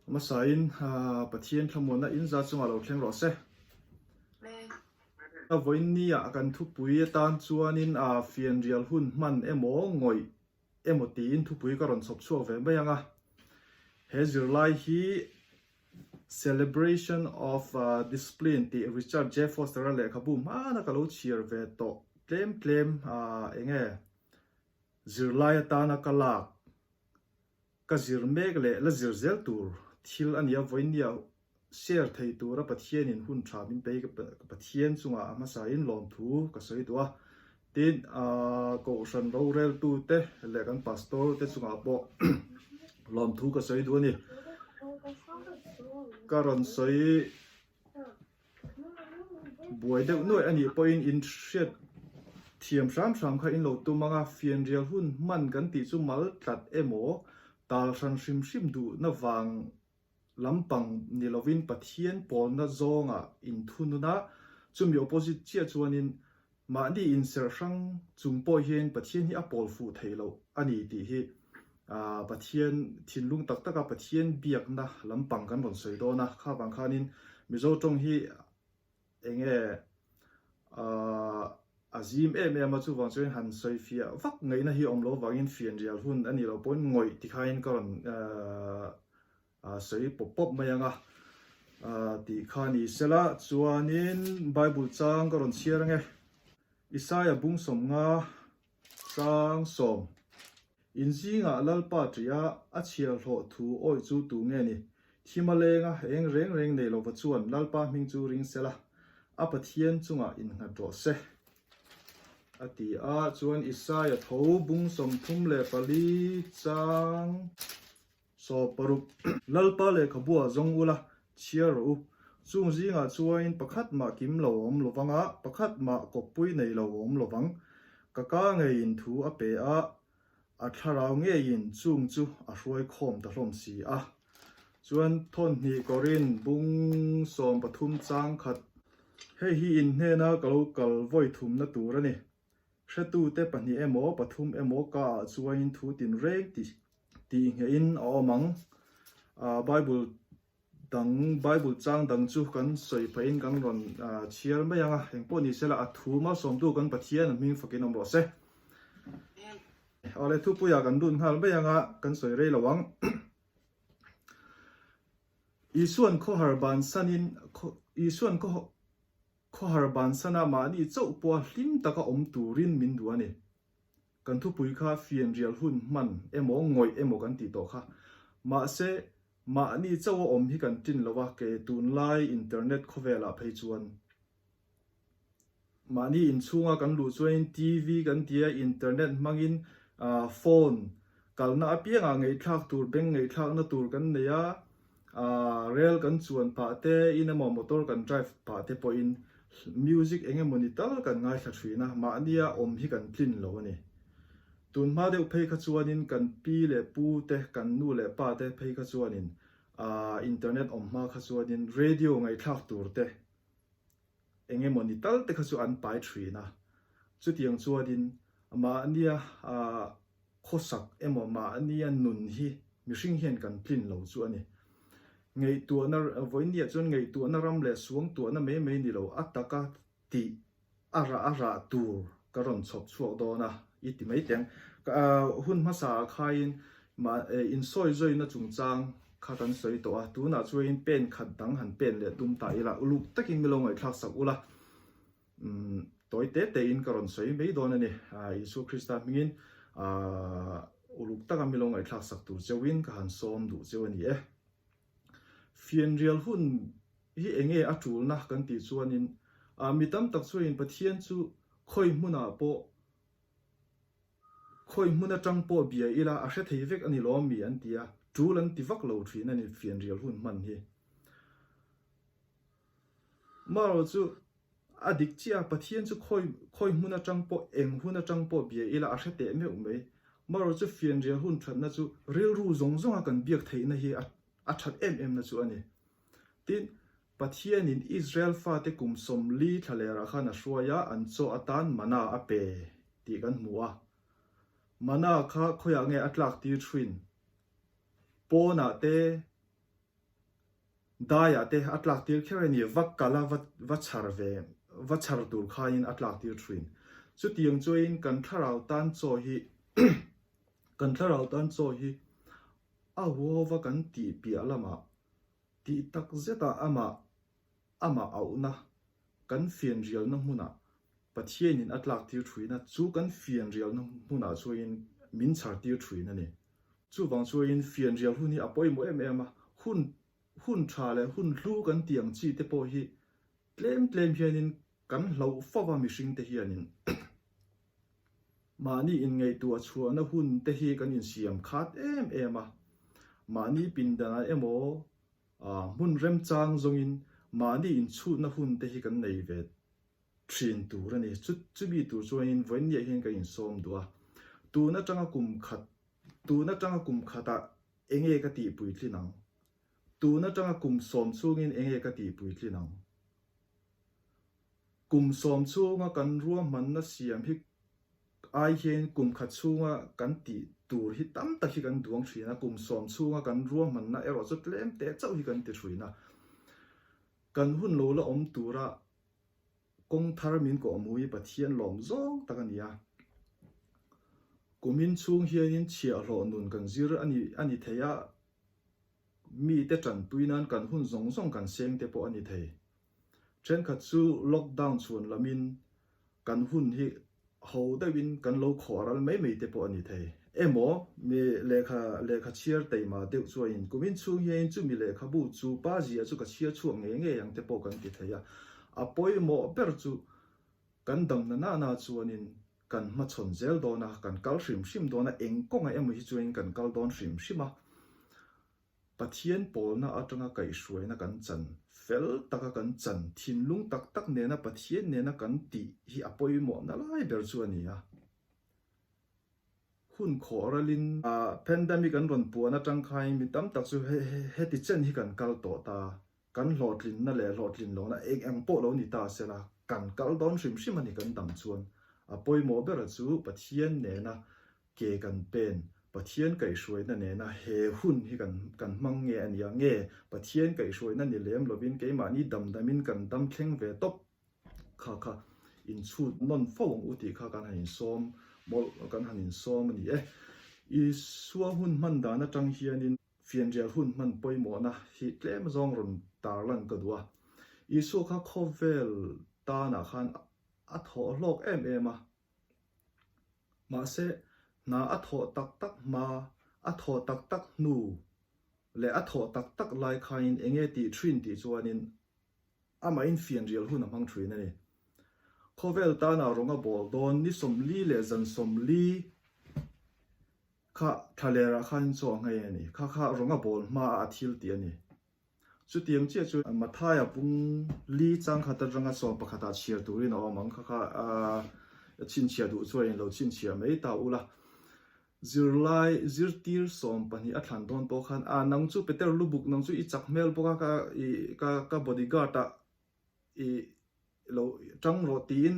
Hmasain Pathian thlamuanna in za chungah lo thleng rawh se. Vawiin nia kan thupui atan chuanin fianrial hun hman emaw ngawih emaw tiin thupui ka rawn chhawp chhuak ve mai ang a. He zirlai hi Celebration of Discipline tih Richard J. Foster-a lehkhabu hmana ka lo chhiar ve tawh tlem tlem eng nge zirlai atana ka lak Ka zir mek leh la zir zel tur thil a nia vawinia share thei tura Pathianin hun tha min pe ka Pathian chungah a hmasain lawmthu ka sawi duh a. Tin, Kohhran roreltute leh kan Pastor te chungah pawh lawmthu ka sawi duh a ni. Ka rawn sawi. Buai deuh nuaih a nih pawhin in hriat thiam hram hram kha in lo tum ang a, fianrial hun hman kan tih chu mal tlat emaw, tal hran hrim hrim duhna vang lampang ni lovin Pathian pawlna zawngah in thunun a, chumi opposite chiah chuanin Mahni inserh hrang chung pawh hian Pathian hi a pawl fuh theih loh a ni tih hi Pathian thinlung tak taka Pathian biakna lampang kan rawn sawi dawn a. Kha vang khanin Mizo tawng hi eng nge a zim em em a, chuvang chuan han sawi fiah vak ngaihna hi awm lo vangin fianrial hun a nih loh pawhin ngawih tikhain ka rawn A sawi pawp pawp mai ang a tih kha ni sela chuanin Bible chang ka rawn chhiar ang e. Isaia bung 50 chang 10. In zingah Lalpa ṭih a, a chhiarhlawh thu awih chu tu nge ni? Thim a leng a, eng reng reng nei lova chuan Lalpa hming chu ring sela, a Pathian chungah innghat rawh se. A ti a, chuan Isaia tho bung 34 chang. 60. Lalpa lehkhabu ah zawng ula, chhiar rawh u. Chung zingah chuain pakhat mah kim lo a awm lo vang a, pakhat mah kawppui nei lo a awm lo vang. Ka ka ngeiin thu a pe a, a thlarau ngeiin chung chu a hruai khawm ta hlawm si a. Chuan thawnhnih Korin bung 13 chang khat. Hei hi in hnena ka lo kal vawi thumna tur a ni. Hretute pahnih emaw pathum emaw ka ah chuain thu tinreng tih tih nghehin a awm ang. Bible dang, Bible chang dang chu kan sawi phahin kan rawn chhiar mai ang a, engpawh ni sela a thu malsawmtu kan Pathian a hming fakin awm rawh se. Awle thupuiah kan lut nghal mai ang a, kan sawi rei lo ang. Isuan khawhar bansanin, Isuan khawhar bansana mahni chauh pawha hlim taka awm turin min duh a ni. Kan thupui kha fianrial hun hman emaw ngawih emaw kan tih tawh kha. Mahse, mahni chauha awm hi kan ṭin lo a, ke tunlai internet khawvelah phei chuan mahni inchhunga kan luh chuanin TV kan ti a, internet hmangin phone kalna apiangah ngaihthlak tur, beng ngaihthlakna tur kan nei a, Rel kan chuan pah te in emaw motor kan drive pah te pawhin music eng emaw ni tal kan ngaithla thin a, mahnia awm hi kan tlin lo a ni. Tun hma deuh phei kha chuanin kan pi leh pu te, kan nu leh pa te phei kha chuanin internet awm hma kha chuanin radio ngaihthlak tur te eng emaw ni tal te kha chu an pai thin a, chutiang chuanin mahnia khawsak emaw mahnia nun hi mihring hian kan tlin lo chu a ni. Ngaihtuahna, vawinia chuan ngaihtuahna ram leh suangtuahna mai mai ni lo, a taka tih a rah a rah tur ka rawn chhawp chhuak dawn a, i ti mai teng. Hun hmasa ah khaiin insawi zawina chungchang kha kan sawi tawh a, tunah chuanin pen khat dang han pen leh tum ta ila, uluk takin milo ngaihthlak sak ula. Tawi te tein ka rawn sawi mai dawn a ni. Isua Krista hmingin uluk taka milo ngaihthlak sak tur cheuhin ka han sawm duh cheu a ni e. Fianrial hun hi enge a tulna kan tih chuanin mi tam tak chuanin Pathian chu khawi hmunah pawh khawi hmun atang pawh bia ila a hre thei vek a ni lawm mi an ti a, tul an ti vak lo thin a ni fianrial hun hman hi. Marawh chu a dik chiah a, Pathian chu khawi khawi hmun atang pawh eng hun atang pawh bia ila a hre teh meuh mai. Marawh chu fianrial hun thatna chu rilru zawng zawnga kan biak theihna hi a a that em em na chu a ni. Tin, Pathianin Israel fate kum 40 thla lerah khan a hruai a, an chaw atan mana a pe tih kan hmu a. Mana kha khawiah nge a tlak tir thin? Pawnah te. Daiah te a tlak tir kher a ni, va kal a, va chhar ve, va chhar tur khain a tlak tir thin. Chutiang chuain kan thlarau tan chaw hi kan thlarau tan chaw hi a huhova kan tih piah lamah tih tak zetah amah amah auhna kan fianrialna hmunah Pathianin a tlak tir thuin a, chu kan fianrialna hmunah chuain min chhar tir thuin a ni. Chuvang chuain fianrial hun hi a pawimawh em em a, hun hun tha leh hun hlu kan tih ang chi te pawh hi tlem tlem hianin kan hlauh fo va mihring te hianin mahni inngaihtuah chhuahna hun te hi kan insiam khat em em a, mahni pindanah emaw hmun remchang zawngin mahni inchhutna hun te hi kan nei ve thin tur a ni. Chu chumi tur chuanin vawiinniah hian ka insawm duh a, tun atanga kum khat tun atanga kum khatah enge ka tih puitlin ang? Tun atanga kum sawm chhungin enge ka tih puitlin ang? Kum sawm chhunga kan ruahmanna siam hi ai hian kum khat chhunga kan tih tur hi tam tak hi kan duang thin a, kum sawm chhunga kan ruahmanna erawh chu tlem teh chauh hi kan ti thin a. Kan hun lo la awm tura kawng thar min kawh mui Pathian lawm zawng tak a ni a. Kumin chhung hianin chhiahhlawh nun kan zir a ni a ni thei a, mite tanpui nan kan hun zawng zawng kan seng te pawh a ni thei. Thenkhat chu lockdown chhuan lamin kan hun hi ho deuhin kan lo khawh ral mai mai te pawh a ni thei. Emaw, mi lehkha lehkha chhiar teima deuh chuain kumin chhung hiain chumi lehkhabu chu pa zia chu ka chhiar chhuak ngei ngei ang te pawh kan ti thei a. A pawimawh ber chu kan damna nana chuanin kan hmachhawn zel dawn a, kan kal hrim hrim dawn a, eng kawngah emaw hi chuain kan kal dawn hrim hrim a. Pathian pawlna atanga kaihhruaina kan chan, fel taka kan chan, thinlung tak tak nena Pathian nena kan tih hi a pawimawhna lai ber chu a ni a. Hun khawh ralin pandemic an rawn puan atang khain mi tam tak chu heti chen hi kan kal tawh ta, kan hlawhtlinna leh hlawhtlin lohna eng eng pawh lo ni ta sela kan kal dawn hrim hrim a ni kan dam chuan. A pawimawh bera chu Pathian nena Ke kan pen, Pathian kaihhruaina nena he hun hi kan kan hmang nge a nia nge? Pathian kaihhruaina ni lem lovin keimahni damdamin kan dam thleng ve tawp kha kha inchhut nawn fo ang u tih kha kan han insawm mawlh kan han insawm a ni e. Isua hun hman dan atang hianin fianrial hun hman pawimawhna hi tlem zawng rawn tarlan ka duh a. Isua kha khawvel tanah khan a thawh hlawk em em a. Mahse, hna a thawh tak tak hma, a thawh tak tak hnu leh a thawh tak tak lai khain eng nge tih thin tih chuanin amahin fianrial hun a hmang thin a ni. Khawvel tana rawng a bawl dawn ni 40 leh zan 40 kha thlalerah khanin chaw a nghei a ni. Kha kha rawng a bawl hmaah a thil tih a ni. Chutiang chiah chu Mathaia pung li chang khat atanga sawm pakhatah chhiar turin a awm ang. Kha kha a chhinchhiah duh chuan in lo chhinchhiah mai ta ula. Zirlai zirtir 12 a thlan dawn pawh khan, A nang chu Peter lubuk nang chu i chak hmel bawk a, ka i ka ka bodyguard ah i lo tang rawh tiin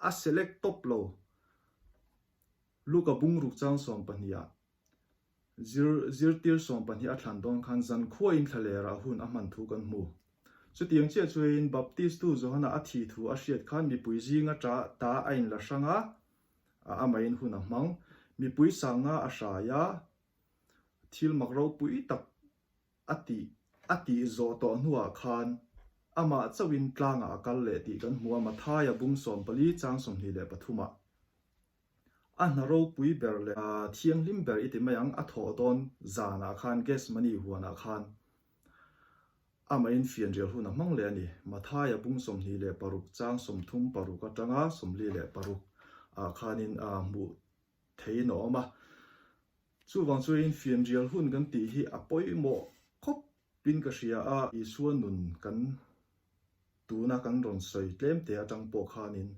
a select tawp lo. Luka bungruk chang 12 ah Zir, zirtir 12 a thlan dawn khan zan khuain thlalerah hun a hman thu kan hmu. Chutiang chiah chuain Baptistu Johana a thi thu a hriat khan mipui zinga ta ta a inla hrang a, a amahin hun a hmang. Mipui sanga a hrai a, thil mak ropui tak a tih a tih zawh tawh hnuah khan amah chauhin tlangah a kal leh tih kan hmu a, Mathaia bung 14 chang 23 ah. A hna ropui ber leh thianghlim ber i ti mai ang, a thawh dawn zanah khan Gethsemane huanah khan amahin fianrial hun a hmang leh a ni. Mathaia bung 26 chang 36 atanga 46 ah khanin hmuh theihin a awm a. Chuvang chuan fianrial hun kan tih hi a pawimawh khawp in ka hria a, Isua nun kan tuna kan rawn sawi tlem te atang pawh khanin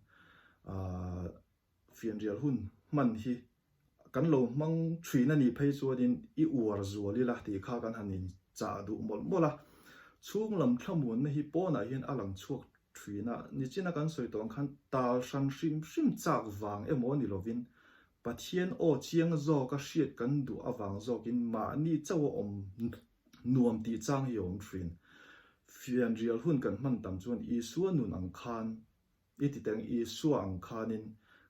fianrial hun hman hi kan lo hmang thin a nih phei chuanin i uar zual ila tih kha kan han inchah duh mawlh mawlh a. Chhung lam thlamuanna hi pawnah hian a lang chhuak thin a, nichina kan sawi tawh ang khan tal hran hrim hrim chak vang emaw ni lovin Pathian aw chiang zawka hriat kan duh avang zawkin mahni chauh a awm nuam tih chang hi a awm thin. Fianrial hun kan hman tam chuan Isua nun ang khan i ti teng Isua ang khanin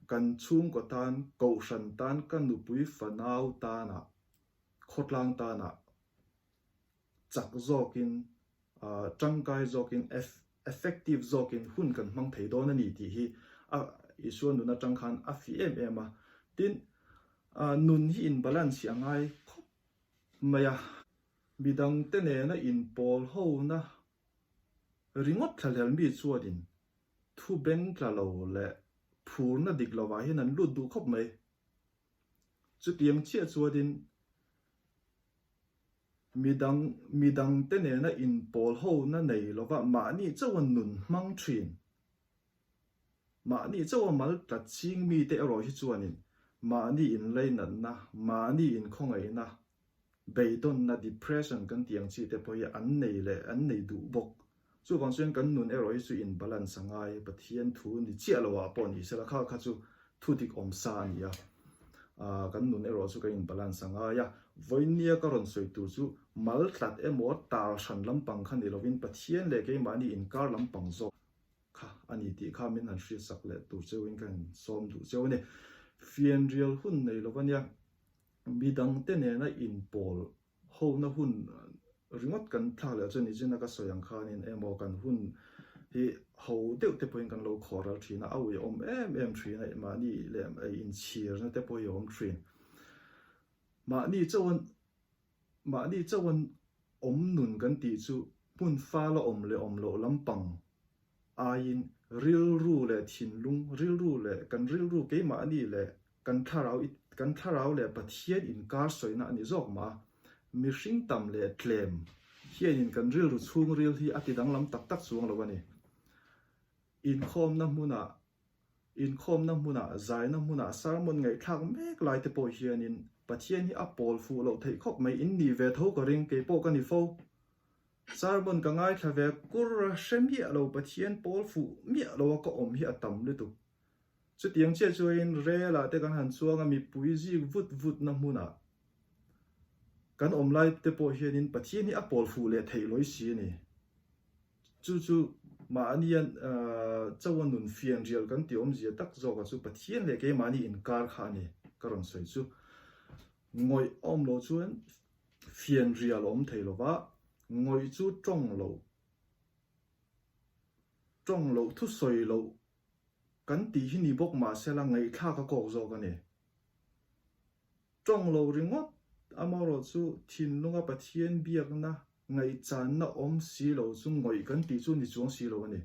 kan chhungkaw tan, kohhran tan, ka nupui fanau tanah, khawtlang tanah chak zawkin, tangkai zawkin, effective zawkin hun kan hmang thei dawn a ni tih hi a Isua nun atang khan a fih em em a. Tin, nun hi in balance hi a ngai khawp mai a. Midangte nena inpawl hona ringawt thlahlel mi chuanin thu beng tla lo leh phurna dik lovah hian an lut duh khawp mai. Chutiang chiah chuanin midang midangte nena inpawl hona nei lova mahni chauha nun hmang thin. Mahni chauha mal tlat ching mite erawh hi chuanin mahni inleinatna, mahni inkhawngaihna, beidawnna, depression, kan tih ang chi te pawh hi an nei leh an nei duh bawk. Chuvang chuan kan nun erawh hi chu in balance a ngai, Pathian thu ni chiah lo ah pawh ni sela kha kha chu thu dik awm sa a ni a, kan nun erawh chu kan in balance a ngai a. Vawinia ka rawn sawi tur chu mal tlat emaw tal hran lampang kha ni lovin Pathian leh keimahni inkar lampang zawk kha a ni tih kha min han hriatsak leh tur cheuhin ka han sawm duh cheu a ni. Fianrial hun nei lo a nia. Midangte nena inpawl hona hun ringawt kan thlak leh chuan Nizina ka sawi ang khanin emaw kan hun hi ho deuh te pawhin kan lo khawh ral thin a, a uiawm em em thin a, mahni leh inchhirna te pawh hi a awm thin. Mahni chauhan mahni chauhan awm nun kan tih chu hmun fala awm leh awm loh lampang aiin rilru leh thinlung, rilru leh kan rilru keimahni leh kan thlarau kan thlarau leh Pathian inkar sawina a ni zawk mah a, mihring tam leh tlem hianin kan rilru chhungril hi a ti danglam tak tak chuang lo a ni. Inkhawmna hmunah inkhawmna hmunah zaina hmunah sermon ngaihthlak mek lai te pawh hianin Pathian hi a pawl fuh loh theih khawp mai, in nih ve tho ka ring, keipawh ka ni fo. Sermon ka ngaithla ve kur a, hre miah lo, Pathian pawl fuh miah lo a ka awm hi a tam lutuk. Chutiang chiah chuain rel ah te kan han chuang a, mipui zik vut vut na hmun ah kan awm lai te pawh hianin Pathian hi a pawl fuh leh theih lawi si a ni. Chu chu mahni a chawa nun fianrial kan tih awmzia tak zawk ah chu Pathian leh keimahni inkar kha a ni ka rawn sawi chu. Ngawih a awm loh chuan fianrial a awm thei lo va, ngawih chu tawng loh, tawng loh thusawi loh kan tih hi ni bawk mah sela ngaihthlak a kawk zawk a ni. Tawng lo ringawt amaherawh chu thinlunga Pathian biakna ngaihchanna awm si lo chu ngawih kan tih chu ni chuang si lo a ni.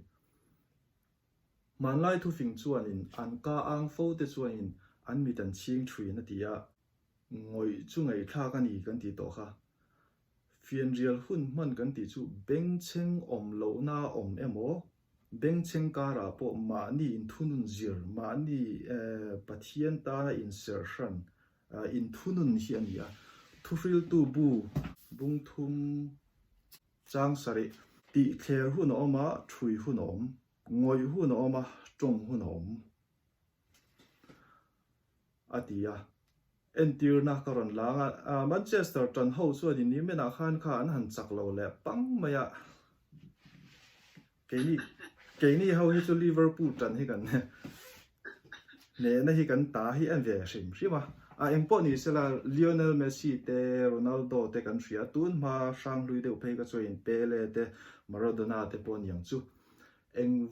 Hmanlai thufing chuanin an ka ang fo te chuanin an mit an chhing thin a ti a. Ngawih chu ngaihthlak a ni kan tih tawh kha. Fianrial hun hman kan tih chu bengchheng awm lohna a awm emaw, bengchheng karah pawh mahni inthunun zir, mahni Pathian tana inserh hran inthunun hi a ni a. Thuhriltu bu bungthum chang sarih tih thler hun a awm a, thui hun a awm, ngawih hun a awm a, tawng hun a awm. A ti a. Entirna ka rawn lang a, Manchester tan ho chuan in nimenah khan kha an han chak lo leh pang mai a. Keini keini ho hi chu Liverpool tan hi kan hnehna hi kan ta hi a ve hrim hrim a. A engpawh ni sela Lionel Messi te Ronaldo te kan hria tun hma hranghlui deuh phei ka chuan Pele te Maradona te pawh niang chu. Eng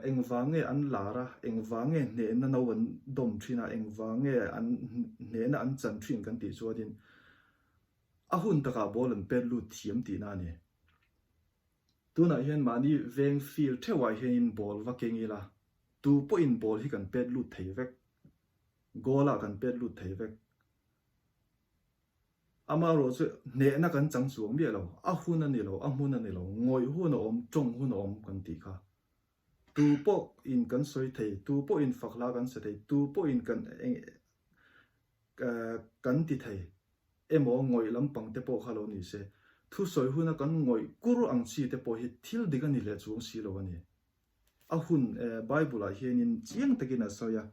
engvang nge an lar a, engvang nge hnehna no an dawm thin a, engvang nge an hnehna an chan thin kan tih chuanin a hun takah ball an pet lut thiam tihna a ni. Tunah hian mahni veng field theuhah hianin ball va keng ila, tu pawhin ball hi kan pet lut thei vek, goal ah kan pet lut thei vek. Amaherawh chu hnehna kan chang chuang miah lo, a hun a ni lo, a hmun a ni lo, ngawih hun a awm, tawng hun a awm kan tih kha. Tu pawh in kan sawi thei, tu pawh in fak hla kan sa thei, tu pawh in kan kan ti thei emaw ngawih lampang te pawh kha lo ni se, thusawi huna kan ngawih kur ang chi te pawh hi thil dik a ni leh chuang si lo a ni. A hun Bible ah hianin chiang takin a sawi a,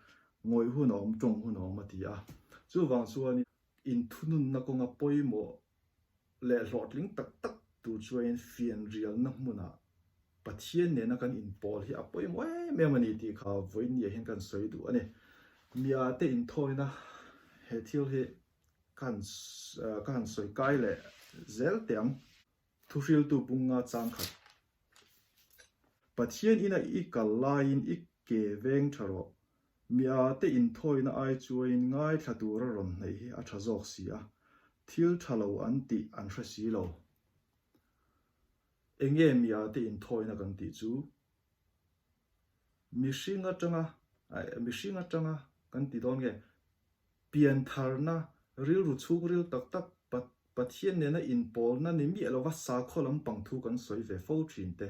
ngawih hun a awm, tawng hun a awm a ti a. Chuvang chuan. Inthununna kawnga pawimawh leh hlawhtling tak tak tur chuain fianrialna hmunah Pathian nena kan inpawl hi a pawimawh em em a ni tih kha vawiinniah hian kan sawi duh a ni. Miate inthawina he thil hi ka han ka han sawi kai leh zel teh ang. Thuhriltu bunga chang khat. Pathian ina i kal laiin i ke veng tha rawh. Miate inthawina ai chuain ngaithla tura rawn hnaih hi a tha zawk si a, thil tha lo an tih an hre si lo. Enge miate inthawina kan tih chu? Mihring atanga, mihring atanga kan ti dawn nge? Piantharna, rilru chhungril tak tak, Pathian nena inpawlna ni miah lova sakhaw lampang thu kan sawi ve fo thin te.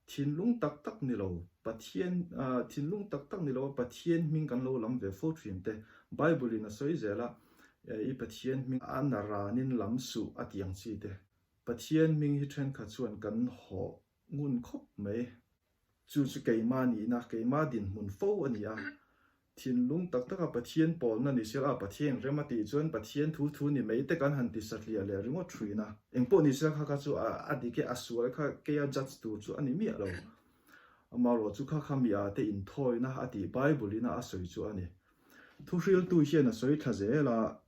Thinlung tak tak ni lo, Pathian, thinlung tak tak ni lova Pathian hming kan lo lam ve fo thin te. Bible in a sawi zel a, I Pathian hming a na ranin lam suh a ti ang chi te. Pathian hming hi thenkhat chuan kan haw ngun khawp mai. Chu chu keimah nihna, keimah dinhmun fo a ni a. Thinlung tak taka Pathian pawlna ni sela, Pathian rem a tih chuan Pathian thu thu ni mai te kan han ti satliah leh ringawt thin a. Engpawh ni sela kha kha chu a dik e, a sual kha keia judge tur chu a ni miah lo. Amaherawh chu kha kha mi a te inthawina a tih Bible ina a sawi chu a ni. Thuhriltu hian a sawi thla zel a,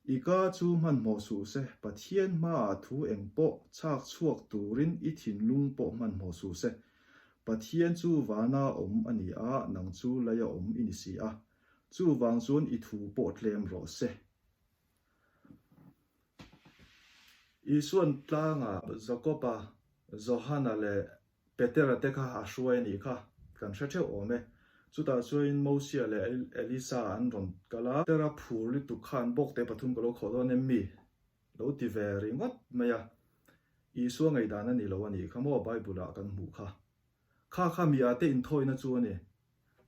I ka chu hmanhmawh suh se, Pathian hmaah thu eng pawh chhak chhuak turin i thinlung pawh hmanhmawh suh se. Pathian chu vana awm a ni a, nang chu leia awm i ni si a. Chuvang chuan i thu pawh tlem rawh se. Isuan tlanga Jakoba, Johana leh Petera te kha a hruai a nih kha kan hre theuh awm e. Chutah chuanin Mosia leh Elisa an rawn kal a. Petera phur lutuk khan bawkte pathum ka lo khawh dawn em mi? Lo ti ve ringawt mai a. Isua ngaihdan a ni lo a nih kha maw Bible ah kan hmuh kha. Kha kha mi ate inthawina chu a ni.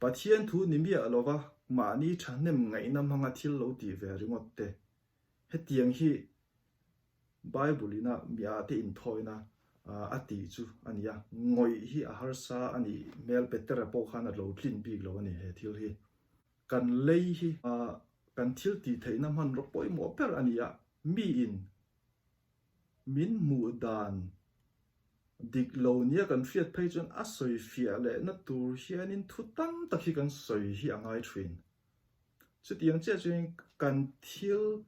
Pathian thu ni miah lova mahni thahnem ngaihna hmanga thil lo tih ve ringawt te. Hetiang hi Bible ina miahte inthawina a tih chu a ni a, ngawih hi a harsa a nih hmel Petera pawh khan a lo tlin bik lo a ni he thil hi. Kan lei hi kan thil tih theihna hmanraw pawimawh ber a ni a, miin min hmuh dan dik lo nia kan hriat phei chuan a sawi fiah lehna tur hianin thu tam tak hi kan sawi hi a ngai thin. Chutiang chiah chuan kan thil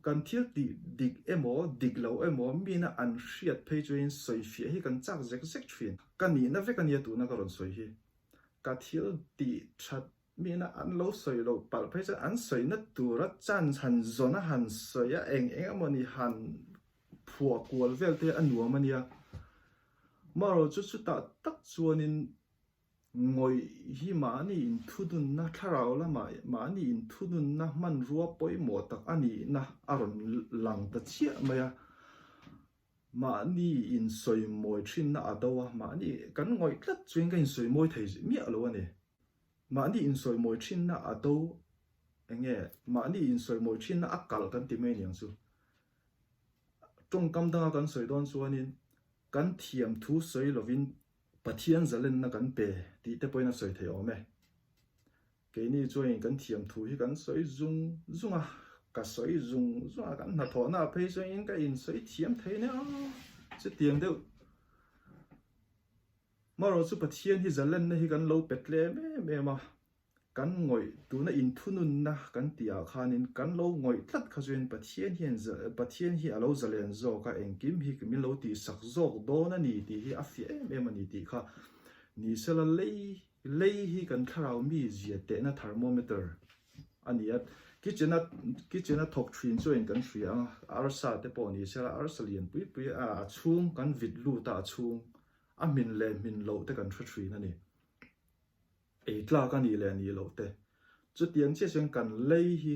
kan thil tih dik emaw dik lo emaw mina an hriat phei chuan sawifiah hi kan chak zek zek thin. Ka nihna vek ania tuna ka rawn sawi hi. Ka thil tih that mina an lo sawi loh palh phei chuan an sawina tura chance han zawn a han sawi a eng eng emaw ni han phuah kual vel te a nuam ania. Marawh chu chutah tak chuanin Ngawih hi mahni inthununna thlarau lamah mahni inthununna hmanrua pawimawh tak a nihna a rawn lang ta chiah mai a. Mahni insawimawi thinna a do a, mahni kan ngawih tlat chuan ka insawimawi thei miah lo a ni. Mahni insawimawi thinna a do eng nge mahni insawimawi thinna a kalh kan ti mai aniang chu. Tawngkam danga kan sawi dawn chuanin kan thiam thu sawi lovin Pathian zalenna kan pe tih te pawhin a sawi thei awm e. Keini chuanin kan thiam thu hi kan sawi zung zung a, ka sawi zung zung a, kan hnathawhna ah phei chuanin ka insawi thiam thei nia chutiang deuh. Marawh chu Pathian hi zalenna hi kan lo pe tlem em em a, Kan ngawih, tuna inthununna kan tih ah khanin kan lo ngawih tlat kha chuan Pathian hian Pathian hi a lo zalen zawk a, engkim hi min lo tihsak zawk dawn a ni tih hi a fiah em em a ni tih kha ni sela lei lei hi kan thlarau mi zia tehna thermometer a ni a, kitchen a kitchen a thawk thin chuan kan hria ang a, arsa te pawh ni sela arsa lian pui pui a a chhung kan vit lut a a chhung a hmin leh hmin loh te kan hre thin a ni. Ei tlak a nih leh nih loh te. Chutiang chiah chuan kan lei hi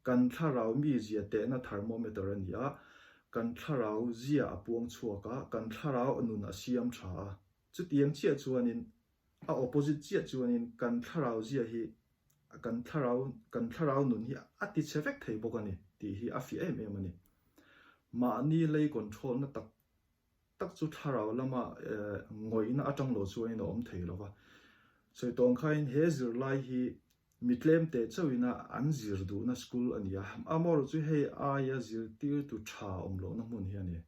kan thlarau mizia tehna thermometer a ni a, kan thlarau zia a puang chhuak a, kan thlarau nun a siam tha a. Chutiang chiah chuanin a opposite chiah chuanin kan thlarau zia hi kan thlarau kan thlarau nun hi a ti chhe vek thei bawk a ni tih hi a fiah em em a ni. Mahni lei control na tak tak chu thlarau lama ngawihna atang lo chuanin a awm thei lo va. Sawi tawng khain he zirlai hi mi tlem teh chauhina an zir duhna school a ni a, amaherawhchu hei aia zirtirtu tha awm lohna hmun hi a ni.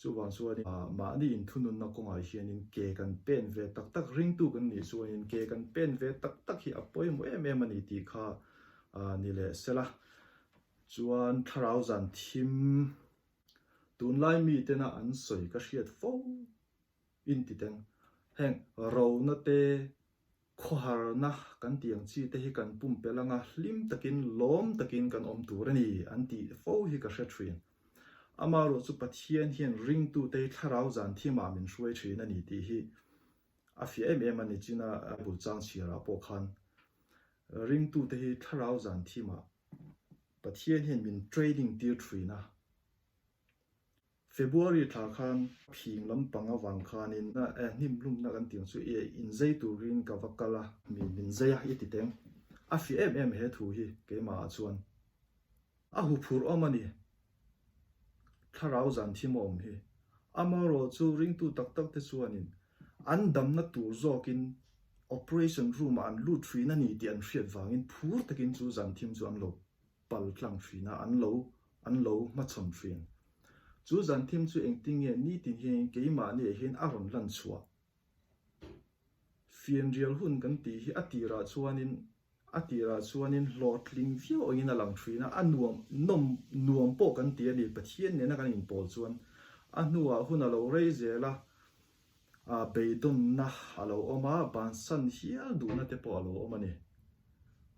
Chuvang chuanin mahni inthununna kawngah hianin ke kan pen ve tak tak ringtu kan nih chuanin ke kan pen ve tak tak hi a pawimawh em em a ni tih kha ni leh sela. Chuan thlarau zan thim tunlai mitena an sawi ka hriat fo inti teng. Heng rona te Khawharna kan tih ang chi te hi kan pumpelh anga hlim takin lawm takin kan awm tur a ni an tih fo hi ka hre thin. Amaherawh chu Pathian hian ringtute hi thlarau zan thimah min hruai thin a ni tih hi a fiah em em a ni. China Bible chang chhiarah pawh khan ringtute hi thlarau zan thimah Pathian hian min training tir thin a. February thla khan phing lampang avang khanin hnim hlumna kan tih ang chu i inzei turin ka va kal a, mi min zei a i ti teng. A fiah em em he thu hi keimah ah chuan a huphurh awm a ni. Thlarau zan thim a awm hi. Amaherawh chu ringtu tak tak te chuanin an damna tur zawkin operation room ah an lut thin a ni tih an hriat vangin phur takin chu zan thim chu an lo pal tlang thin a, an lo an lo hmachhawn thin. Chu zan thim chu engtin nge nitin hian keimahni ah hian a rawn lan chhuah? Fianrial hun kan tih hi a tirah chuanin a tirah chuanin hlawhtling viau angin a lang thin a, a nuam nawm nuam pawh kan ti a ni, Pathian nena kan inpawl chuan a hnuah hun a lo rei zel a, Beidawnna a lo awm a, bansan hial duhna te pawh a lo awm a ni.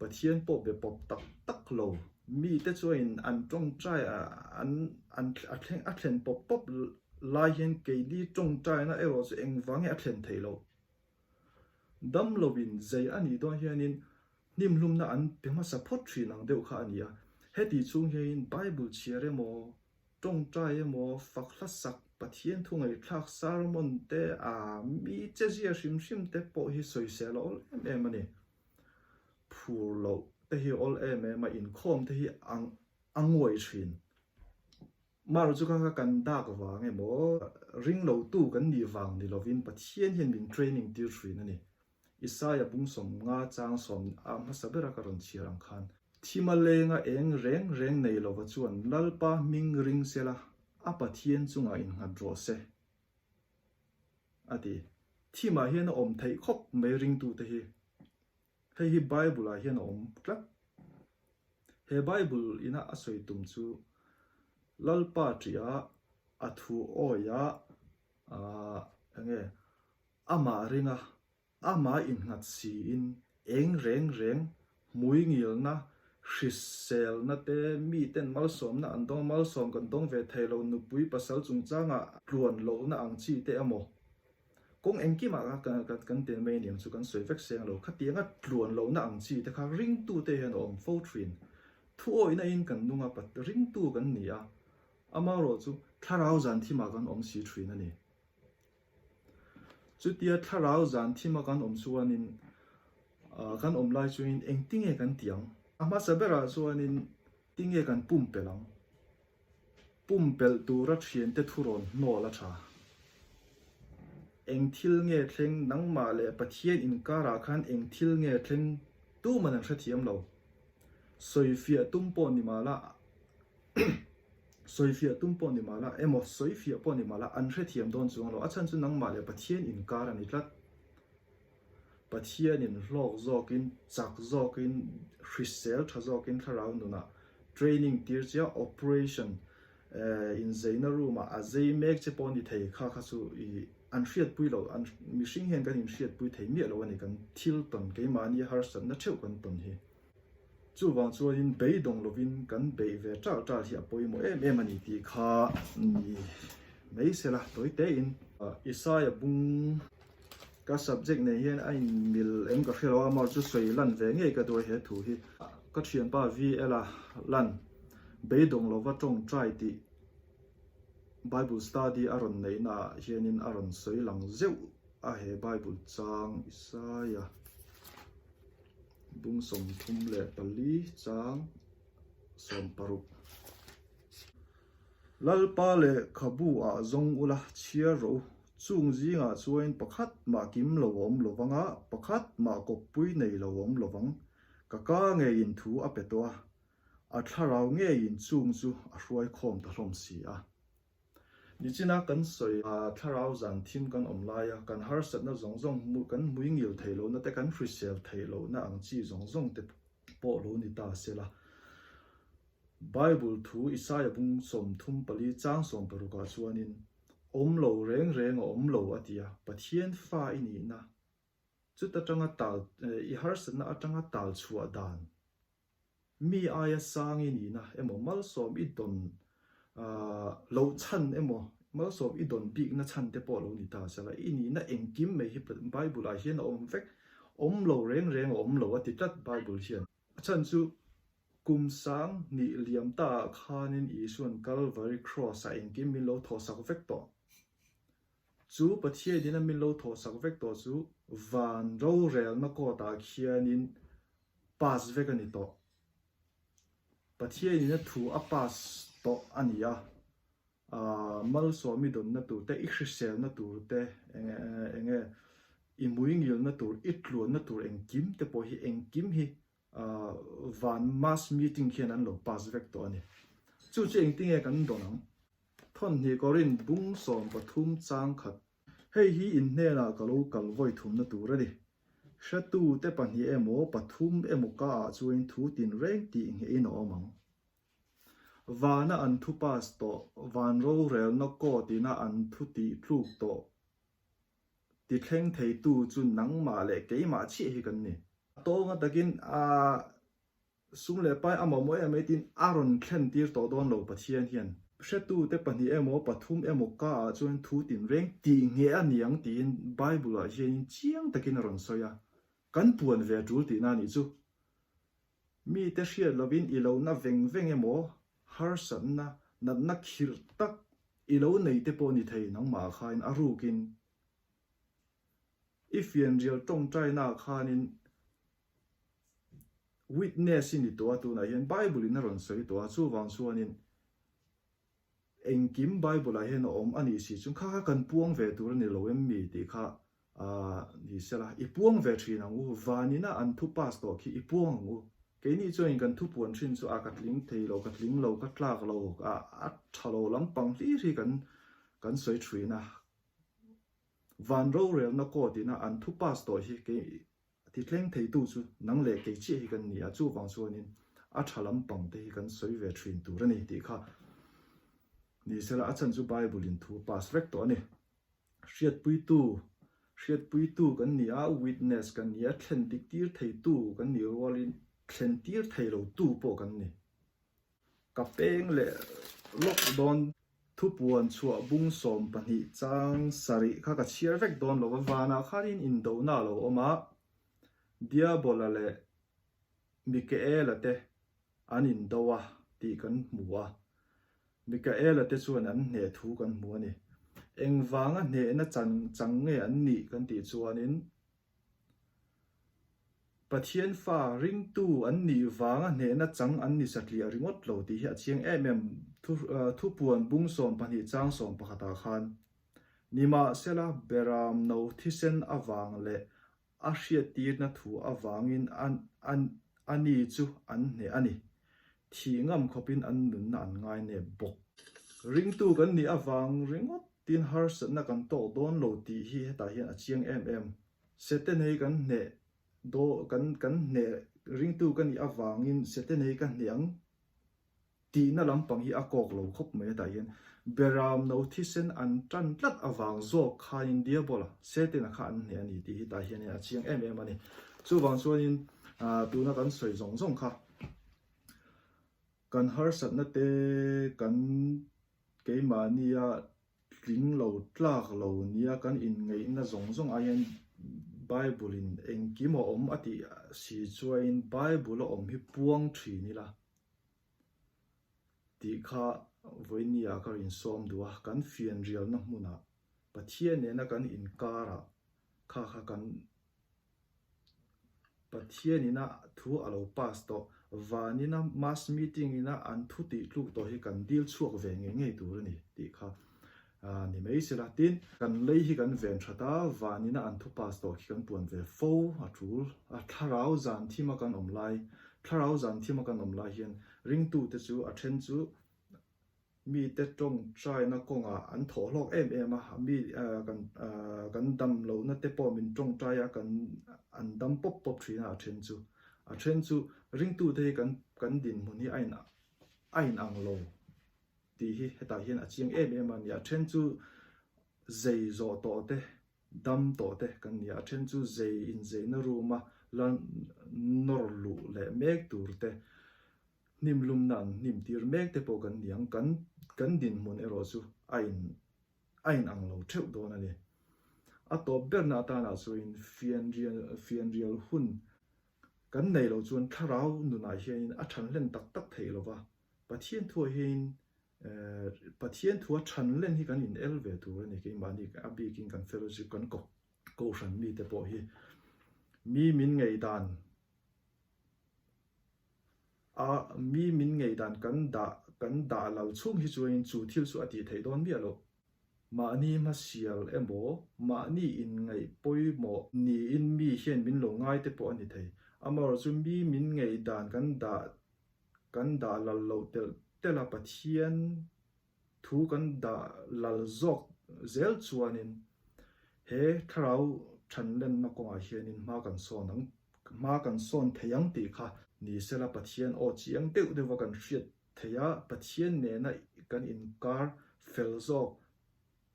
Pathian pawh be pawp tak tak lo. Mite chuanin an tawngtai a, an an a thleng a thlen pawp pawp lai hian keini tawngtaina erawh chu engvang nge a thlen theih loh. Dam loin zei a nih dawn hianin hnimhlumna an pe hmasa phawt thin ang deuh kha a ni a. Heti chhung hianin Bible chhiar emaw, Tawngtai emaw, fak hlasak, Pathian thu ngaihthlak sermon te, a mi che zia hrim hrim te pawh hi sawisel a awl em em a ni. Phur loh te hi a awl em em a, inkhawm te hi a nguai thin. Marawh chu kha kha kan dak vang emaw, ring lo tu kan nih vang ni lovin Pathian hian min training tir thin a ni. Isaia bung 50 chang sawm a hmasa bera ka rawn chhiar ang khan. Thima lenga eng reng reng nei lova chuan Lalpa hming ring sela a Pathian chungah innghat rawh se, a ti. Thimah hian a awm theih khawp mai ringtute hi. Hei hi Bible-ah hian a awm tlat. He Bible ina a sawi tum chu Lalpa ṭihah a thu awiah enge Amah ringa, amah innghat siin eng reng reng hmui ngilna, hriselna te, miten malsawmna an dawng, malsawm kan dawng ve thei lo, nupui pasal chungchangah tluan lohna ang chi te emaw, kawng engkimah kha kan tel mai aniang chu kan sawi vek seng lo, khatianga tluan lohna ang chi te kha ringtute hian a awm fo thin. Thuawihna in kan nung a, ringtu kan ni a, amaherawh chu thlarau zan thimah kan awm si thin a ni. Chutia thlarau zan thima kan awm chuanin kan awm lai chuanin engtinge kan tih ang? A hmasa berah chuanin tinge kan pumpelh ang? Pumpelh tura thiante thurawn hnawl a tha. Eng thil nge thleng nangmah leh Pathian inkarah khan eng thil nge thleng tuman an hrethiam lo. Sawifiah tum pawh ni mahla Sawifiah tum pawh ni mahla emaw sawifiah pawh ni mahla an hrethiam dawn chuang lo. A chhan chu nangmah leh Pathian inkar a ni tlat. Pathianin hlawk zawkin, chak zawkin, hrisel tha zawkin thlarau nunah training tir chia operation inzeina room ah a zei mek che pawh ni thei kha kha chu i an hriatpui lo, an mihring hian kan inhriatpui thei miah lo a ni kan thil tawn keimahni harsatna theuh kan tawn hi. Chuvang chuanin beidawng lovin kan beih ve ṭalh ṭalh hi a pawimawh em em a ni tih kha ni mai se la tawi tein. Isaia bung ka subject nen hian a inmil em ka hre lo a, amaherawhchu sawi lan ve ngei ka duh a he thu hi. Ka thianpa VL a lan beidawng lova tawngtai tih Bible study a rawn neihna ah hianin a rawn sawi lang zeuh a he Bible chang Isaia. Bung 34 chang 60. Lalpa lehkhabu ah zawng ula chhiar rawh u, chung zingah chuain pakhat mah kim lo a awm lovang a, pakhat mah kawppui nei lo a awm lovang. Ka ka ngeiin thu a pe tawh a, a thlarau ngeiin chung chu a hruai khawm ta hlawm si a. Nichina kan sawi a, thlarau zan thim kan awm laia kan harsatna zawng zawng hmu kan hmuingil theih lohna te, kan hrisel theih lohna ang chi zawng zawng te pawh lo ni ta sela. Bible thu Isaia bung 34 chang 16 ah chuanin, Awm lo reng reng a awm lo a ti a, Pathian fa i nihna, chuta tanga tal i harsatna atanga tal chhuah dan, Mi aia sang i nihna emaw malsawm i dawn loh chhan emaw malsawm i dawn bikna chhan te pawh lo ni ta sela, i nihna engkim mai hi Bible ah hian a awm vek, awm lo reng reng a awm lo a ti tlat Bible hian. A chhan chu kum sang hnih liam ta ah khanin Isuan Calvary Cross ah engkim min lo thawhsak vek tawh. Chu Pathianin a min lo thawhsak vek tawh chu van rorelna court ah khianin pass vek a ni tawh. Pathianin a thu a pass tawh a ni a, malsawmi dawnna tur te, i hriselna tur te, eng nge i muingilna tur, i tluanna tur engkim te pawh hi engkim hi van mass meeting khian an lo pass vek tawh a ni. Chu chu engtinge kan dawn ang? Thawnhnih Korinth bung 13 chang khat. Hei hi in hnenah ka lo kal vawi thumna tur a ni. Hretute pahnih emaw pathum emaw ka ah chuan thu tinreng tih nghehin a awm ang. Vana an thu pass tawh, van rorelna court ina an thu tih tluk tawh ti thleng theitu chu nangmah leh keimah chiah hi kan ni. A tawnga takin a Sum leh pai a mamawh em mai tiin a rawn thlen tir tawh dawn lo Pathian hian. Hretute pahnih emaw pathum emaw ka ah chuan thu tinreng tih ngheh a ni ang tiin Bible ah hianin chiang takin a rawn sawi a, kan puan ve a tul tihna a nih chu. Mite hriat lovin i lo na veng veng emaw harsatna natna khirh tak i lo nei te pawh ni thei nangmah ah khain a rukin i fianrial tawngtaina ah khanin Witness i ni tawh a, tunah hian Bible in a rawn sawi tawh a, chuvang chuanin engkim Bible ah hian a awm a nih si chuan kha kha kan puang ve tur a ni lo em mi tih kha ni sela, i puang ve thin ang u, vanina an thu pass tawh khi i puang ang u. Keini chuanin kan thu puan thin chu a ka tling thei lo, ka tling lo, ka tlak lo, a tha lo lampang hlir hi kan kan sawi thin a, van rorelna court ina an thu pass tawh hi kei A ti tleng theitu chu nang leh kei chiah hi kan ni a, chuvang chuanin a tha lampang te hi kan sawi ve thin tur a ni tih kha ni sela a chhan chu Bible in thu pass vek tawh a ni. Hriatpuitu, hriatpuitu kan ni a, witness kan ni a, thlen dik tir theitu kan nih rualin thlen tir thei lo tu pawh kan ni. Ka peng leh lawk dawn. Thupuan chhuah bung 12 chang sarih kha ka chhiar vek dawn lo va, vanah khanin indohna a lo awm a, Diabola leh Mikaela te an indo a tih kan hmu a, Mikaela te chuan an hneh thu kan hmu a ni. Engvanga hnehna chan chang nge an nih kan tih chuanin, Pathian fa ringtu an nih vanga hnehna chang an ni satliah ringawt lo tih hi a chiang em em. Thupuan bung 12 chang 11 ah khan, Nimahsela Beram no thisen avang leh a hriattirna thu avangin a ni chu an hneh a ni. Thih ngam khawpin an nunna an ngai nep bawk. Ringtu kan nih avang ringawt tin harsatna kan tawk dawn lo tih hi hetah hian a chiang em em. Seten hei kan hneh daw kan kan hneh ringtu ka nih avangin seten hei ka hneh ang tihna lampang hi a kawk lo khawp mai hetah hian Beram no thisen an tan tlat avang zawk khanin Diabola Setena kha an hneh a ni tih hi tah hianin a chiang em em a ni. Chuvang chuanin tuna kan sawi zawng zawng kha kan harsatna te kan keimahnia tling lo tlak lo nia kan inngaihna zawng zawng ah hian Bible in engkim a awm a tih si chuain Bible a awm hi puang thin ila tih kha vawinia ka rinsawm duh a, kan fianrialna hmunah Pathian nena kan inkarah kha kha kan Pathian ina thu a lo pass tawh, van ina mass meeting ina an thu tih tluk tawh hi kan dil chhuak ve ngei ngei tur a ni tih kha ni mai sela. Tin, kan lei hi kan ven that a, van ina an thu pass tawh khi kan puan ve fo a tul a, thlarau zan thima kan awm lai, thlarau zan thima kan awm lai hian ringtute chu a then chu. Mite tawngtaina kawngah an thawh hlawk em em a, mi kan kan dam lohna te pawh min tawngtai a, kan an dam pawp pawp thin a, a then chu. A then chu ringtute hi kan kan dinhmun hi a in a in ang lo tih hi hetah hian a chiang em em a ni. A then chu zei zawh tawh te, dam tawh te kan ni a, a then chu zei inzeina room a la nawr luh leh mek tur te, Hnim lumna an hnim tir mek te pawh kan ni ang, kan kan dinhmun erawh chu a in a in ang lo theuh dawn a ni. A tawp berna atanah chuanin fianrial fianrial hun kan nei lo chuan thlarau nunah hianin a than hlen tak tak theih lo va, Pathian thuah hianin Pathian thua than hlen hi kan in el ve tur a ni, keimahni a bikin kan fellowship kan kohhran mite pawh hi mi min ngaihdan A mi min ngeidan kan dah kan dah lal chhung hi chuanin chu thil chu a tih theih dawn miah loh. Mahni hmasial emaw, mahni inngaih pawimawh niin mi hian min lo ngai te pawh a ni thei. Amaherawh chu mi min ngeidan kan dah kan dah lal loh telh telh a Pathian Thu kan dah lal zawk zel chuanin he thlarau thanlenna kawngah hianin hma kan sawn ang, hma kan sawn thei ang tih kha ni sela Pathian aw chiang deuh deuha kan hriat theih a, Pathian nena kan inkar fel zawk,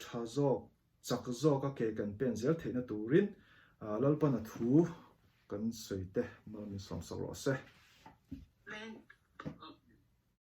tha zawk, chak zawka ke kan pen zel theihna turin Lalpana thu kan sawi te mal min sawmsak rawh se. Amen.